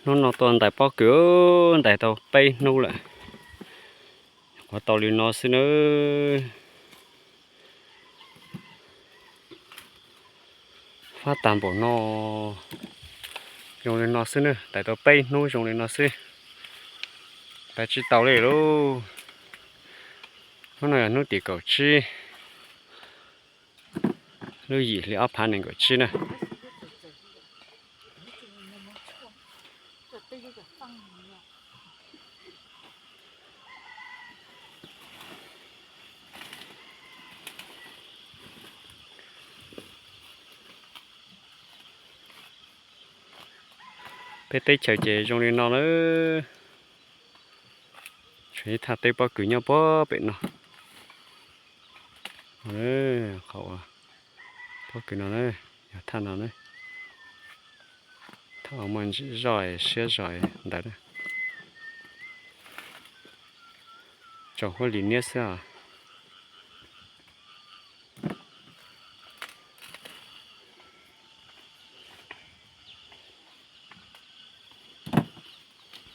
Hnub no tua ntais pob kws, ntais tau peb hnub lawm, qhuav tau li no xwb nawb. Fab tag npaum no, zoo li no xwb nawb, ntais tau peb hnub zoo li no xwb, ntais tsis tau li lauj. Hnub no yog hnub tim kaum tsib, lub yim hli ob phav nees nkaum tsib na. Peb teb chaws ces zoo li no lawm. Tshuav ib thaj teb pob kws nyob puag pem no. Qhov pob kws no, yog thaj no, thaj muaj ntsis zoj siab zog ntawd. Tsaus huab li niab xwb.